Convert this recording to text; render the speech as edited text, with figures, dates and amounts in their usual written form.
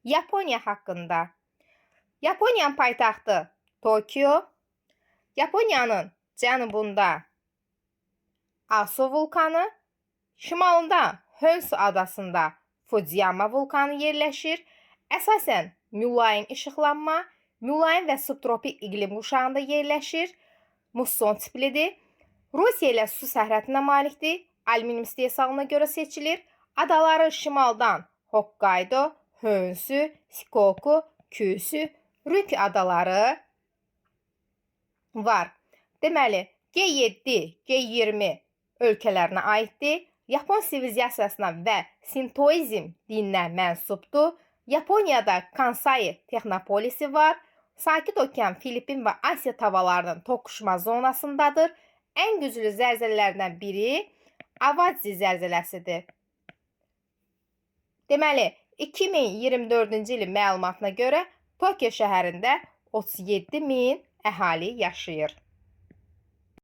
Yaponiya haqqında. Yaponiyanın paytaxtı Tokio. Yaponiyanın cənubunda Aso vulkanı, şimalında Hönsu adasında Fujiyama vulkanı yerləşir. Əsasən mülayim işıqlanma, mülayim və subtropik iqlim quşağında yerləşir. Musson tiplidir. Rusiya ilə su sərhədinə malikdir. Alüminium istehsalına görə seçilir. Adaları şimaldan Hokkaido, Hönsu, Şikoku, Kyushu, Rük adaları var. Deməli, G7, G20 ölkələrinə aiddir. Yapon sivilizasiyasına və Sintoizm dininə mənsubdur. Yaponiyada Kansai texnopolisi var. Sakit Okean, Filippin və Asiya tavalarının toqquşma zonasındadır. Ən güclü zəlzələlərdən biri Awadzi zəlzələsidir. Deməli, 2024-cü ilin məlumatına görə Tokio şəhərində 37 min əhali yaşayır.